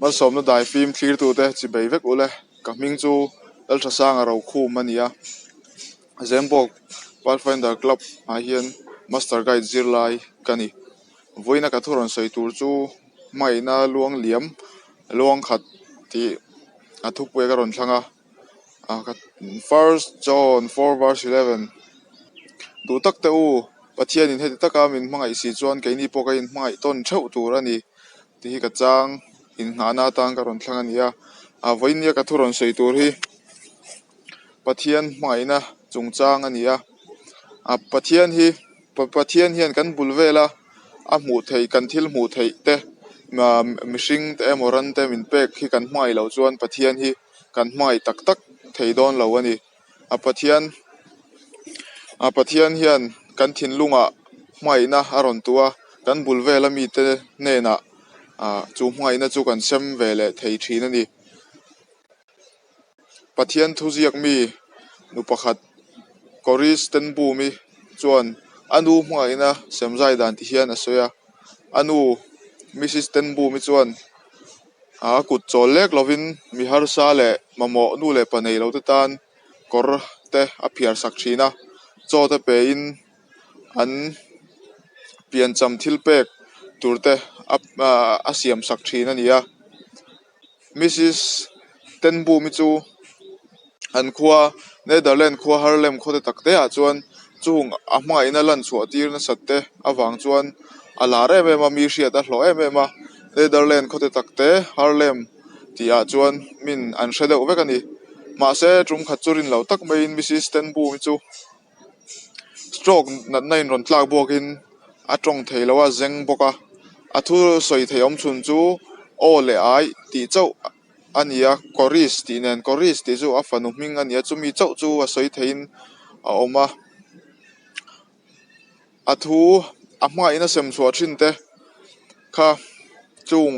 Malsawmna daifim thlirtute chibei vek ule. Ka hming chu Lalthasanga Rokhum a ni a. Zembawk Pathfinder Club ah hian Master Guide zirlai ka ni. Vawiina ka thu rawn sawi tur chu hmaina luang liam luang khat tih a thupui ka rawn thlang a. First John 4 verse 11 Duh tak te u, Pathianin heti taka min hmangaih si chuan keini pawh ka inhmangaih tawn theuh tur a ni. Tih hi ka chang innghahna atan ka rawn thlang a ni a, a vawinia ka thu rawn sawi tur hi Pathian hmangaihna chungchang a ni a, a Pathian hi Pathian hian kan bul vela a hmuh theih kan thil hmuh theih te mihring te emaw ran te min pek hi kan hmangaih loh chuan Pathian hi kan hmangaih tak tak thei dawn lo a ni. A Pathian a Pathian hian kan thinlungah hmangaihna a rawn tuh a, kan bul vela mite hnenah ah chu hmangaihna chu kan sem ve leh thei thin a ni. Pathian thuziak mi nu pakhat Koris Tenbumi chuan a nu hmangaihna semzai dan ti hian a sawi a, a nu Mrs Tenbumi chuan A kut chawl lek lovin mi harsa leh mamawh nu leh pa nei lote tan kawr te a phiar sak thin a, chaw te pein an piancham thil pek tur te a siam sak thin a ni a. Mrs Tenboom-i chu An khua, Netherland khua Haarlem khawte tak te ah chuan chung a hmangaihna lan chhuah tir nasat te avang chuan a lar em em a, mi hriat a hlawh em em a. Netherland khawte tak te Haarlem tih ah chuan min an hre deuh vek a ni. Mahse, tum khat chu rin lo tak maiin Mrs Ten Boom-i chu stroke natna in rawn tlak buakin a tawng thei lo a, zeng bawk a. A thu sawi thei awm chhun chu aw leh ai tih chauh a ni a, Koris tih nen, Koris tih chu a fanu hming a ni a, chumi chauh chu a sawi theihin a awm a. A thu a hmangaihna sem chhuah thin te kha chung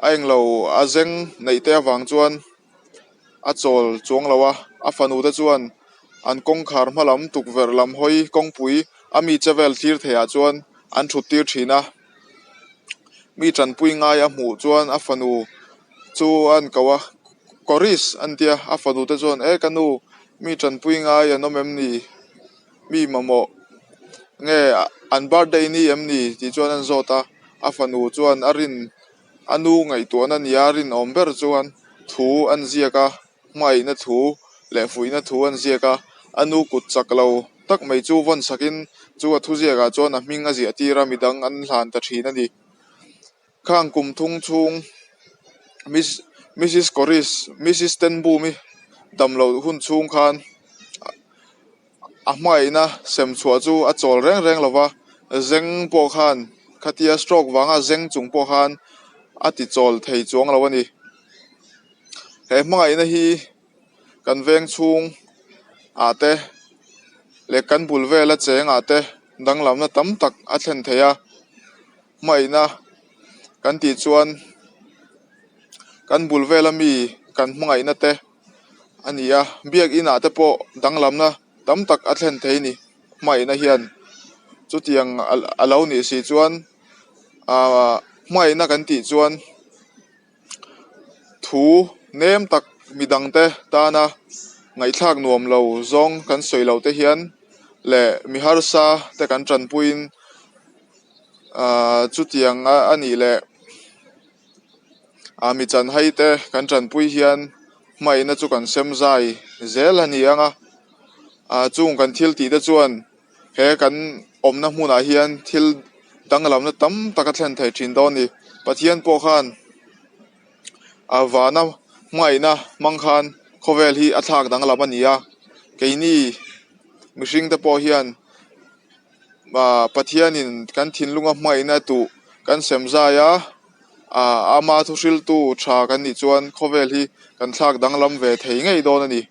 a englo a zeng neih te avang chuan a chawl chuang lo a, a fanu te chuan an kawngkhar hma lam tukverh lam hawi kawngpui a mi che vel thlir theih ah chuan an thut tir thin a. Mi tanpui ngai a hmuh chuan a fanu chu a an ko a, Koris an tia, a fanu te chuan e ka nu mi tanpui ngai an awm em ni? Mi mamawh nge an birthday ni em ni? Tih chuan an zawt a, a fanu chuan a rin a nu ngaihtuahna nia rinawm ber chuan thu an ziak a. Hmangaihna thu leh fuihna thu an ziak a, a nu kut chak lo tak mai chu vawn sakin chu a thuziakah chuan a hming a ziah tir a, midang an hlan ta thin a ni. Khang kum thung chhung Miss Mrs Koris Mrs Tenboom-i dam loh hun chhung khan a hmangaihna sem chhuah chu a chawl reng reng lo va, zeng pawh khan khatia stroke vanga zeng chung pawh khan a ti chawl thei chuang lo a ni. He hmangaihna hi kan veng chhung ah te leh kan bul vela cheng ah te danglamna tam tak a thlen thei a hmangaihna kan tih chuan kan bul vela mi kan hmangaihna te a ni a biakin ah te pawh danglamna tam tak a thlen thei a ni hmangaihna hian chutiang a lo nih si chuan ahh hmangaihna kan tih chuan. Thu nem tak midangte tana ngaihthlak nuam lo zawng kan sawi lo te hian leh mi harsa te kan tanpuiin ahh chutiang a nih leh ah mi chanhai te kan tanpui hian hmangaihna chu kan sem zai zel a ni ang a ah chung kan thil tih te chuan. He kan awmna hmunah hian thil danglamna tam tak a thlen thei thin dawn a ni. Pathian pawh khan a vana hmangaihna hmang khan khawvel hi a thlak danglam a ni a. Keini mihring te pawh hian ah Pathianin kan thinlunga hmangaihna tuh kan sem zai a, ah ama thuhriltu tha kan nih chuan khawvel hi kan thlak danglam ve thei ngei dawn a ni.